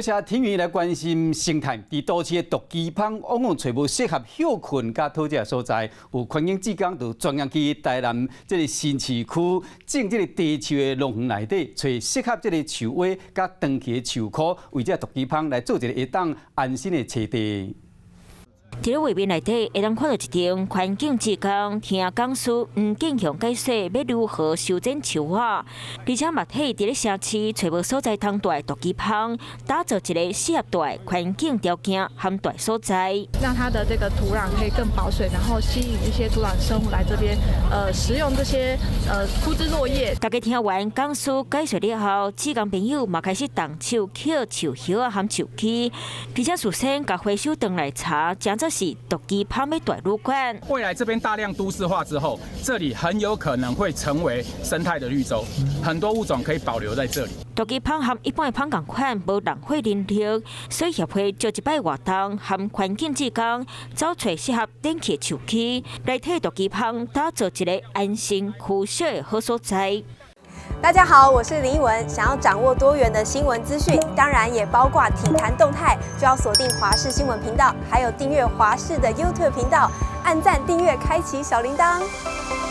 謝天宇來關心生態。佇都市的毒枝蜂往往揣無適合歇睏佮討食的所在，有環境志工就專工去台南這个新市區種這个茶樹的農園內底，揣適合這个樹蛙佮長期的樹箍，為這个毒枝蜂來做一个會當安身的棲地。佇咧畫面內底，會當看著一間環境志工聽講師吳建雄解說欲如何修剪樹仔，而且嘛替佇咧城市揣無所在通蹛的毒枝蜂，打造一个適合蹛環境條件和蹛所在。讓它的這個土壤可以更保水，然後吸引一些土壤生物來這邊，食用這些枯枝落葉。大家聽完講師解說了後，志工朋友嘛開始動手抾樹葉仔和樹枝，而且事先共回收轉來查，誠做是毒枝蜂的蹛旅館。未來這邊大量都市化之後，這裡很有可能會成為生態的綠洲，很多物種可以保留在這裡。毒枝蜂和一般的蜂仝款，無人血能力，所以協會做一擺活動，和環境志工找揣適合電氣樹枝，來替毒枝蜂打造一个安心休息的好所在。大家好，我是林奕文。想要掌握多元的新聞資訊，當然也包括體壇動態，就要鎖定華視新聞頻道，還有訂閱華視的 YouTube 頻道，按讚、訂閱、開啟小鈴鐺。